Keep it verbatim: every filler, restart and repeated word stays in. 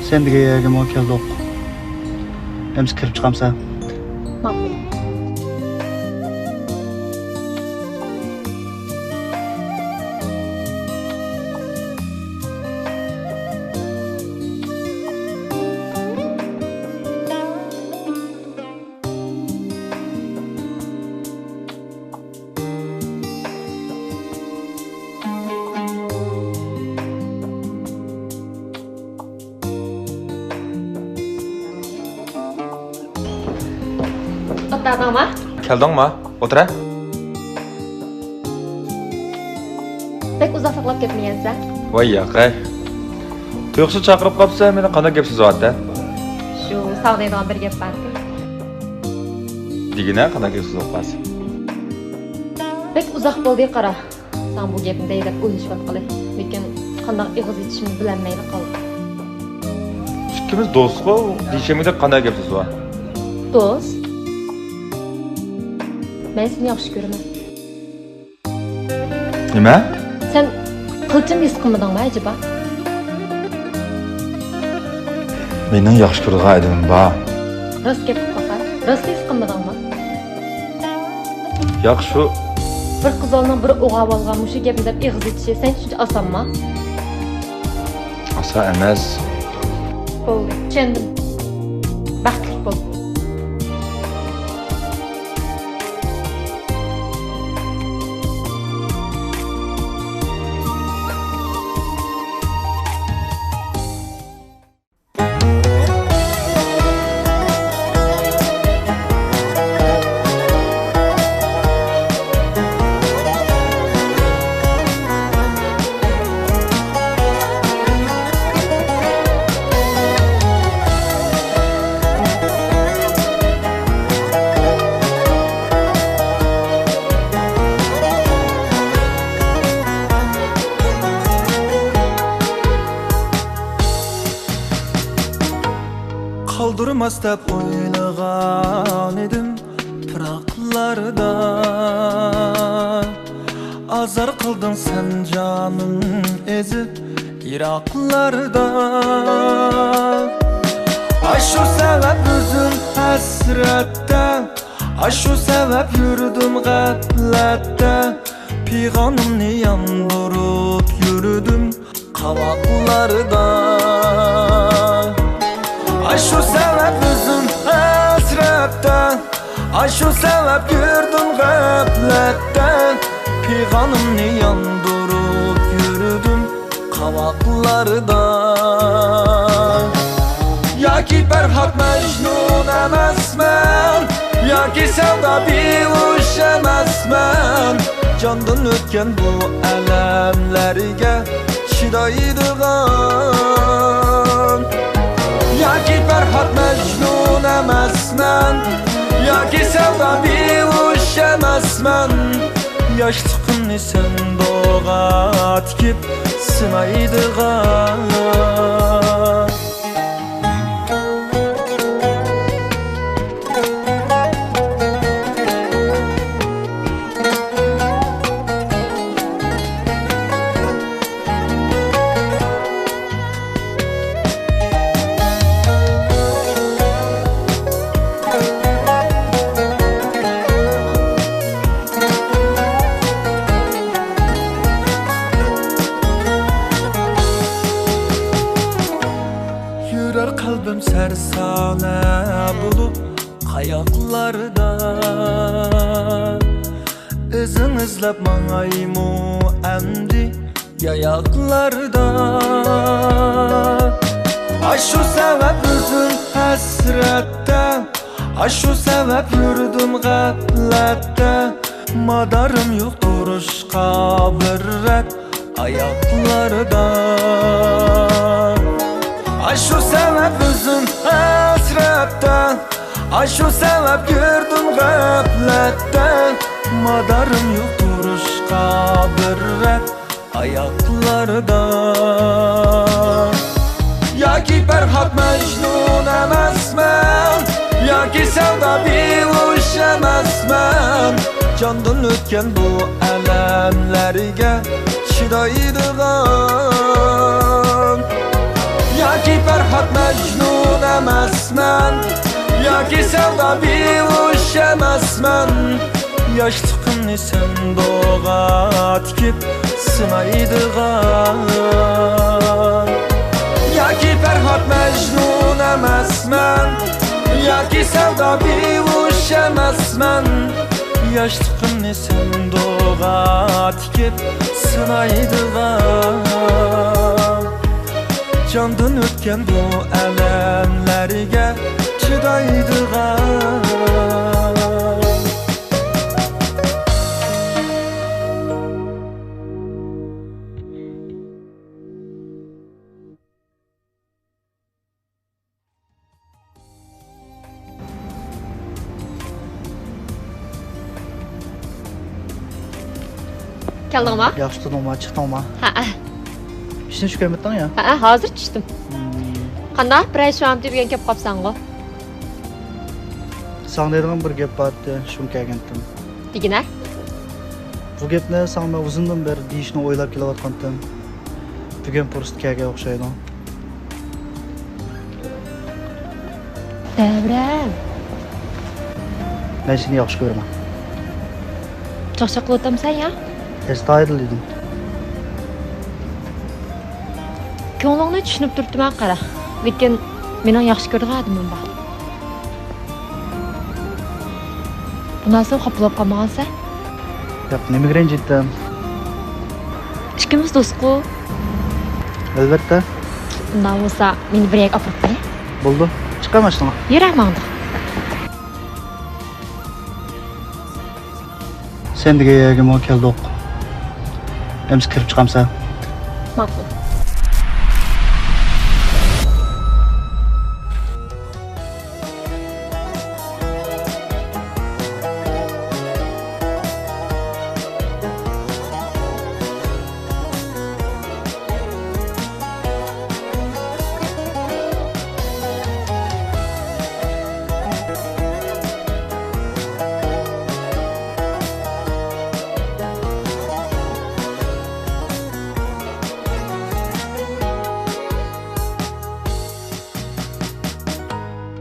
سەن دېگەن يەرگىمۇ كەلدۇق. ئەمسە كىرىپ چىقامسەن؟ ماقۇل. ئولتۇردۇڭما؟ كەلدىڭما؟ ئولتۇرە. بەك ئۇزاق ساقلاپ كەتمىگەنسەن. ۋاي ياقەي. تۇيۇقسىز چاقىرىپ قاپسەن، مېنى قانداق گەپ سۆزۈۋاتتى؟ شۇ ساڭا دەيدىغان بىر گەپ بار. دېگىنە، قانداق گەپ سۆزۈپ قالسا؟ بەك ئۇزاق بولدى، قارا. ساڭا بۇ گەپنى دەي دەپ ئويلىشىۋاتقىلى. لېكىن قانداق ئېغىز ئېچىشىمنى بىلەلمەيلا قالدىم. ئىككىمىز دوستقۇ، دېيىشەلمىگەندەك قانداق گەپ سۆز بار؟ دوست؟ مەن سېنى ياخشى كۆرىمەن. نېمە؟ سەن قىلچىمۇ ھېس قىلمىدىڭمۇ ئەجەبا؟ مېنىڭ ياخشى كۆرىدىغان ئادىمىم بار. راست گەپ قىلىپ باقە. راست ھېس قىلمىدىڭمۇ؟ ياق، شۇ. بىر قىزالنىڭ بىر ئوغاۋالغا مۇشۇ گەپنى دەپ ئېغىز ئېچىشى سەن ئۈچۈن ئاسانمۇ؟ ئاسان ئەمەس. بولدى، چۈشەندىم. بەختلىك بول. قالدۇرماس دەپ ئويلىغان ئىدىم پىراقلاردا. ئازار قىلدىڭ سەن جانىم ئېزىپ يىراقلاردا. ئاشۇ سەۋەب ئۆزۈم ھەسرەتتە، ئاشۇ سەۋەب يۈردۈم غەپلەتتە. پىغانىمنى ياندۇرۇپ يۈردۈم قاۋاقلاردا. ئاشۇ سەۋەب ئۆزۈم ھەسرەتتە، ئاشۇ سەۋەب يۈردۈم غەپلەتتە. پىغانىمنى ياندۇرۇپ يۈردۈم قاۋاقلاردا. ياكى پەرھات مەجنۇن ئەمەسمەن، ياكى سەۋدا بىھۇش ئەمەسمەن. جاندىن ئۆتكەن بۇ ئەلەملەرگە چىدايدىغان. ياكى پەرھات مەجنۇن ئەمەسمەن، ياكى سەۋدا بىھۇش ئەمەسمەن. ياشلىقىمنى سەن دوغا تىكىپ سىنايدىغان. يۈرەر قەلبىم سەرسانە بولۇپ قاياقلاردا. ئىزىڭ ئىزلەپ ماڭايمۇ ئەمدى ياياقلاردا؟ ئاشۇ سەۋەب ئۆزۈم ھەسرەتتە، ئاشۇ سەۋەب يۈردۈم غەپلەتتە. مادارىم يوق تۇرۇشقا بىر رەت ئاياقلاردا. ئاشۇ سەۋەب ئۆزۈم ھەسرەتتە، ئاشۇ سەۋەب يۈردۈم غەپلەتتە. مادارىم يوق تۇرۇشقا بىر رەت ئاياقلاردا. ياكى پەرھات مەجنۇن ئەمەسمەن، ياكى سەۋدا بىھۇش ئەمەسمەن. جاندىن ئۆتكەن بۇ ئەلەملەرگە چىدايدىغان. ياكى پەرھات مەجنۇن ئەمەسمەن، ياكى سەۋدا بىھۇش ئەمەسمەن. ياشلىقىمنى سەن دوغا تىكىپ سىنايدىغان، ياكى پەرھات مەجنۇن ئەمەسمەن، ياكى سەۋدا بىھۇش ئەمەسمەن. ياشلىقىمنى سەن دوغا تىكىپ سىنايدىغان، جاندىن ئۆتكەن بۇ ئەلەملەرگە چىدايدىغان. كەلدىڭما؟ ياخشى تۇردۇڭما، چىقتىڭما؟ ھەئە. ئىشتىن چۈشۈپ كەلمەپتىڭ يا؟ ھەئە، ھازىر چۈشتۈم. مم. قانداق، بىرەر ئىش بارمىدى، بۈگۈن كەپ قاپسەنغۇ؟ ساڭا دەيدىغان بىر گەپ بارتى، شۇڭا كەلگەنتىم. دېگىنە؟ بۇ گەپنى ساڭا مەن ئۇزۇندىن بېرى دېيىشنى ئويلاپ كېلىۋاتقانتىم. بۈگۈن پۇرسىتى كەلگەن ئوخشايدۇ. دەۋرەم. مەن سېنى ياخشى كۆرىمەن. چاقچاق قىلىۋاتامسەن يا؟ ئەستايىدىل دېدىم. كۆڭلۈڭنى چۈشىنىپ تۇرۇپتىمەن قارا. لېكىن مېنىڭ ياخشى كۆرىدىغان ئادىمىم بار. بۇ نەرسىگە خاپا بولۇپ قالمىغانسەن؟ ياق، نېمىگە رەنجىيتتىم؟ ئىككىمىز دوستقۇ. ئەلۋەتتە. ئۇنداق بولسا، مېنى بىر يەرگە ئاپىرىپ بېرە. بولدى. چىقاي ماشىنىغا. يۈرە، ماڭدۇق. سەن دېگەن يەرگىمۇ كەلدۇق. ئەمسە كىرىپ چىقامسەن؟ ماقۇل.